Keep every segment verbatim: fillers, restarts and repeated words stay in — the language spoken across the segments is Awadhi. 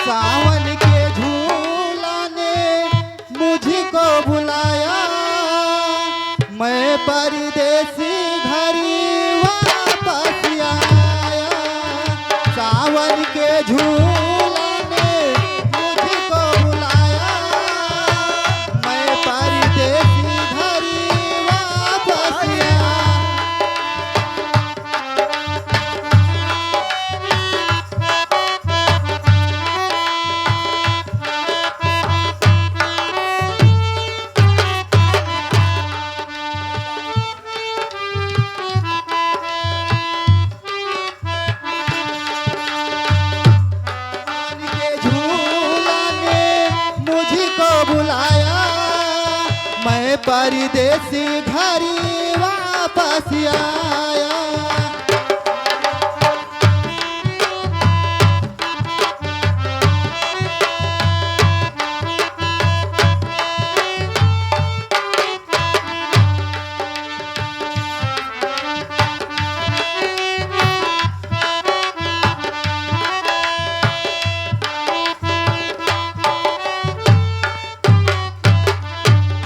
सावन के झूला ने मुझको बुलाया, मैं परदेसी घर वापस आया। सावन के झूला ने मुझको बुलाया, मैं परदेसी घर वापस आया। के झूला ने मुझको बुलाया, मैं परदेसी घर वापस आया।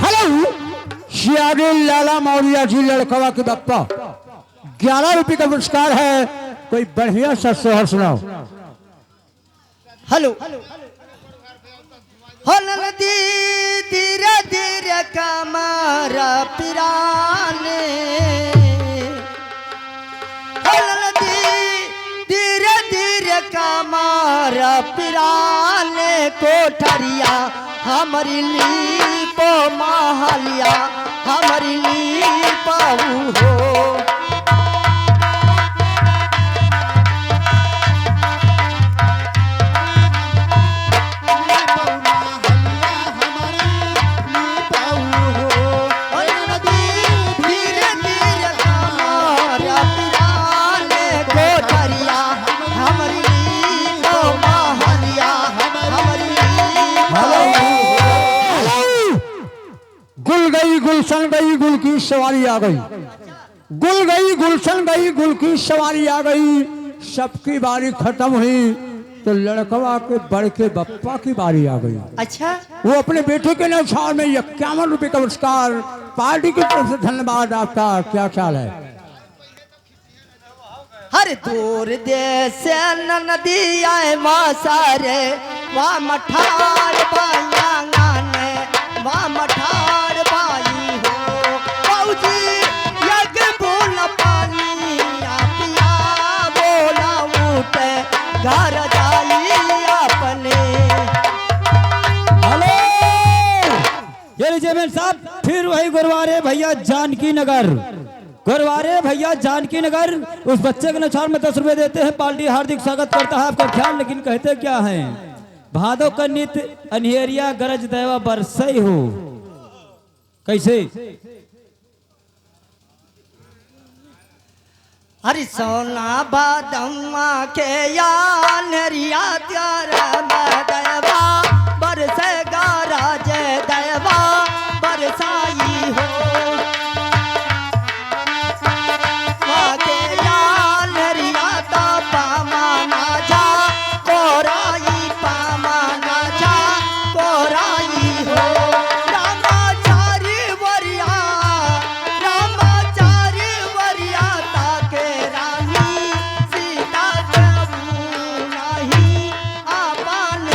हेलो, सियारी लाला मौर्या जी लड़कवा के बप्पा, ग्यारह रुपये का पुरस्कार है। कोई बढ़िया सा सोहर सुनाओ। हेलो। हो ननदी धीरे धीरे कमर पिराने। हो ननदी धीरे धीरे कमर पिराने। कोठरिया हमरी लीपो महलिया हमरी लीपऊ हो। गुल गई गुलशन गई गुल की सवारी आ गई। गुल गई गुलशन गई गुल की सवारी आ गई। सबकी बारी खत्म हुई तो लड़कवा के बड़के बप्पा की बारी आ गई। अच्छा। वो अपने बेटे के न्यौछावर में इक्यावन रुपये का पुरस्कार पार्टी की तरफ से। धन्यवाद आपका, क्या ख्याल है? हर दूर देश से ननदी आए माँ सारे, वा मठार बाई आंगन, वा मठार बाई हो। बाबूजी, यग बोल पानी, आ पिया बोला उठ, घर जाई अपने। हेलो, ये लीजिए मेम साहब, फिर वही गुरुवारे भैया जानकी नगर। गुरुवारे भैया जानकी नगर, उस बच्चे के न्यौछावर में दस रुपए देते हैं, पार्टी हार्दिक स्वागत करता है आपका ख्याल, लेकिन कहते क्या हैं, भादो का नित अन्हेरिया गरज दैवा बरसई हो। कैसे? अरे सोना बादम्मा के यानरिया त्यार में दैवा बरसे गरज दैवा बरसाई हो। माँ के यानरिया तो पामा ना जा कोराई पामा ना जा कोराई हो। रामा चारी वरिया, रामा चारी वरिया ताके रानी सीता के मुँह नाही आपन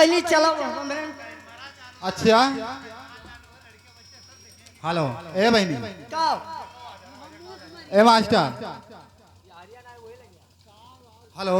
बहिनी चला, हमरे अच्छा। हेलो, ए बहिनी। का? ए मास्टर। हेलो।